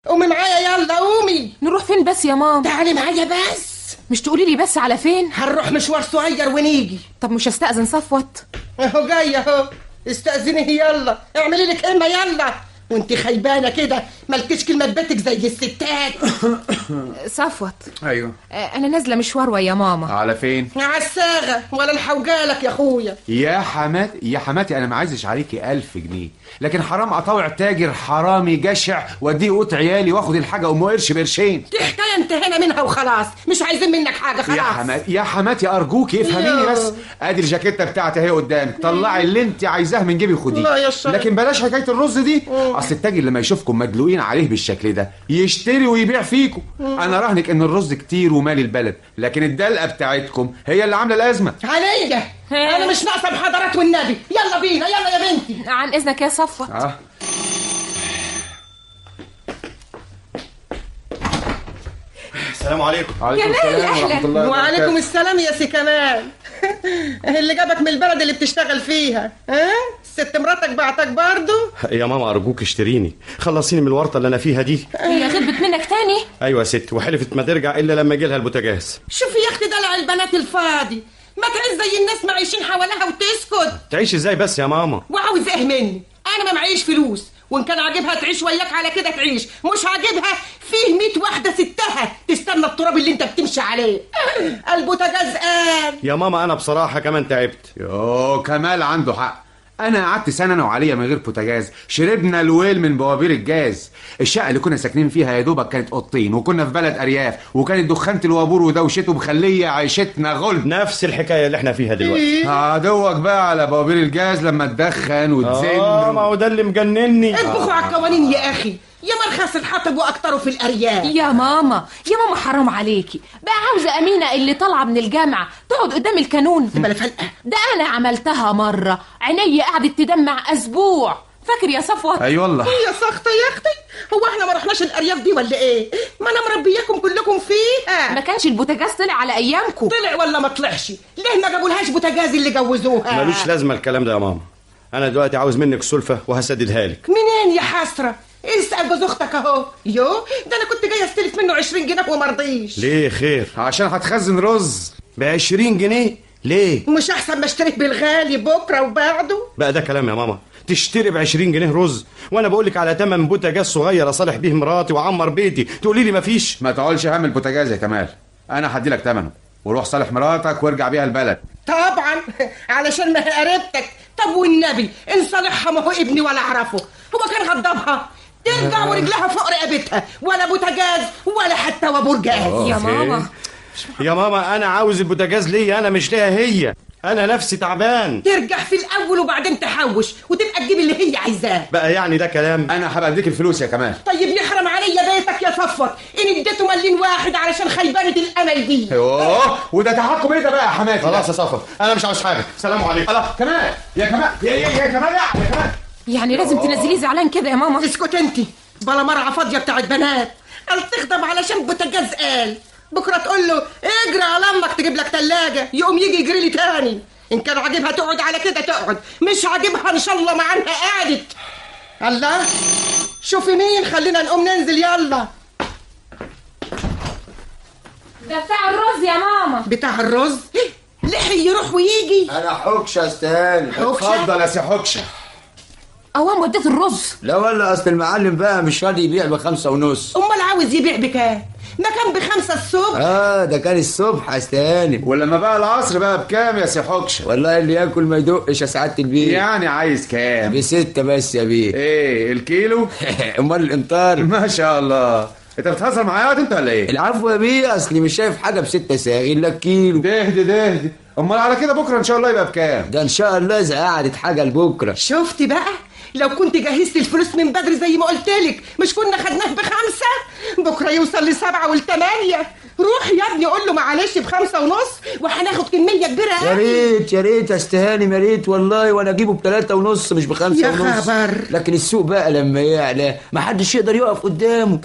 قومي معايا، يلا قومي. نروح فين بس يا ماما؟ تعالي معايا بس. مش تقولي لي بس على فين؟ هنروح مشوار صغير ونيجي. طب مش هستأذن صفوت؟ اهو جاي اهو، استأذني يلا، اعملي لك قيمة يلا. وانت خيبانه كده مالكيش كلمة بيتك زي الستات. صفوت. ايوه. انا نازله مشوار ويا ماما. على فين؟ على الصاغه ولا الحوجالك يا اخويا. يا حماتي يا حماتي، انا ما عايزش عليكي 1000 جنيه، لكن حرام اطوع تاجر حرامي جشع واديه قوت عيالي واخد الحاجة ام قرش بقرشين. دي حكاية انتهينا منها وخلاص، مش عايزين منك حاجة خلاص. يا حماتي يا حماتي ارجوكي افهميني بس. ادي الجاكيته بتاعتي اهي قدامك، طلعي اللي انت عايزاه من جيبي وخديه، لكن بلاش حكاية الرز دي. اصل التاجر لما يشوفكم مدلوقين عليه بالشكل ده يشتري ويبيع فيكم. انا راهنك ان الرز كتير ومالي البلد، لكن الدلقه بتاعتكم هي اللي عامله الازمة. عليا انا مش ناقصه محاضرات والنبي. يلا بينا، يلا يا بنتي. عن اذنك يا صفوت. السلام عليكم. وعليكم السلام ورحمة الله. وعليكم السلام يا سي كمال. اللي جابك من البلد اللي بتشتغل فيها؟ ها؟ ست مراتك بعتك برضو؟ يا ماما ارجوك اشتريني، خلصيني من الورطة اللي انا فيها دي. هي غلبت منك تاني؟ ايوه يا ست، وحلفت ما ترجع الا لما يجي لها البوتاجاز. شوفي يا اختي دلع البنات الفاضي، ما تعيش زي الناس معيشين حواليها وتسكت. تعيش ازاي بس يا ماما؟ وعاوز ايه مني؟ انا ما معيش فلوس، وان كان عاجبها تعيش وياك على كده تعيش، مش عاجبها فيه 100 واحدة ستها تستنى التراب اللي انت بتمشي عليه. البوتاجاز قال. يا ماما انا بصراحة كمان تعبت. يوه كمال عنده حق، انا قعدت سنة انا وعليا من غير بوتاجاز، شربنا الويل من بوابير الجاز. الشقة اللي كنا ساكنين فيها يا دوبك كانت اوضتين، وكنا في بلد ارياف، وكانت دخانه الوابور ودوشته مخليه عيشتنا غلب. نفس الحكاية اللي احنا فيها دلوقتي. عدوك بقى على بوابير الجاز لما تدخن وتزن. ما هو ده اللي مجنني. اطبخوا على القوانين يا اخي، يا مرخص الحطب واكتره في الارياف. يا ماما يا ماما حرام عليكي بقى، عاوزه امينه اللي طالعه من الجامعة تقعد قدام الكانون؟ بلا فلقه. ده انا عملتها مرة، عيني قعدت تدمع اسبوع. فاكر يا صفوت؟ اي والله. يا سخطه يا اختي، هو احنا ما رحناش الارياف دي ولا ايه؟ ما انا مربياكم كلكم فيها. ما كانش البوتاجاز طلع على ايامكم. طلع ولا ما طلعش؟ ليه ما جابولهاش بوتاجاز اللي جوزوها؟ ملوش لازمه الكلام ده يا ماما، انا دلوقتي عاوز منك سلفه وهسددها لك. منين يا حسرة؟ اسأل جوز اختك اهو. يو ده انا كنت جاية استلف منه 20 جنيه وما رضيش. ليه خير؟ عشان هتخزن رز ب 20 جنيه؟ ليه؟ مش احسن ما اشتريه بالغالي بكره وبعده؟ بقى ده كلام يا ماما؟ تشتري ب 20 جنيه رز وانا بقول لك على تمن بوتاجاز صغير اصالح بيه مراتي واعمر بيتي، تقولي لي مفيش؟ ما تعولش هم البوتاجاز يا كمال، انا هدي لك تمنه وروح صالح مراتك وارجع بيها البلد. طبعا علشان ما هي قريبتك. طب والنبي ان صالحها ما هو ابني ولا اعرفه، هو كان غضبها ترجع ورجلها فوق رقبتها، ولا بوتاجاز ولا حتى وابور جاز. يا ماما يا ماما انا عاوز البوتاجاز ليا انا، مش ليها هي، انا نفسي تعبان. ترجع في الاول وبعدين تحوش وتبقى تجيب اللي هي عايزاه. بقى يعني ده كلام؟ انا هبقى اديك الفلوس يا كمال. طيب يحرم عليا بيتك يا صفوت ان اديته مليون واحد علشان خيبانه الامل دي. يوه وده تحكم ايه ده بقى يا حماتي؟ خلاص يا صفوت انا مش عاوز حاجة، سلام عليكم. الله كمال يا كمال يا يا كمال يا كمال. يعني لازم تنزليه زعلان كده يا ماما؟ اسكت انت بلا مرعى فاضية بتاعت بنات. قال تخدم علشان بوتاجاز قال. بكره تقول له اجري على امك تجيب لك ثلاجه، يقوم يجي يجري لي تاني. ان كان عاجبها تقعد على كده تقعد، مش عاجبها ان شاء الله ما عنها قعدت. الله شوفي مين، خلينا نقوم ننزل يلا. ده بتاع الرز يا ماما. بتاع الرز؟ لحي يروح ويجي. انا حكشه استهاني. اتفضل يا سي حكشه. اوام وديت الرز؟ لا والله اصل المعلم بقى مش راضي يبيع ب5.5. امال عاوز يبيع بكام؟ ما كان ب5 الصبح. ده كان الصبح يا استهاني. ولما بقى العصر بقى بكام يا سي حكشه؟ والله اللي ياكل ما يدقش يا سعادة البيه. يعني عايز كام؟ ب6 بس يا بيه. ايه الكيلو؟ امال الامطار؟ ما شاء الله، انت بتهزر معايا انت ولا ايه؟ العفو يا بيه، اصلي مش شايف حاجة ب6 ساغ الا الكيلو. دهدي دهدي، امال على كده بكره ان شاء الله يبقى بكام؟ ده ان شاء الله اذا قعدت حاجة لبكرة. شفتي بقى؟ لو كنت جهزت الفلوس من بدري زي ما قلت لك مش كنا خدناه ب5؟ بكره يوصل ل7 وال8. روح يا ابني قول له معلش ب5.5 وهناخد كمية كبيرة. يا ريت يا ريت يا استهاني، يا ريت والله، وانا اجيبه ب3.5 مش ب5.5. يا خبر. لكن السوق بقى لما يعلى محدش يقدر يقف قدامه.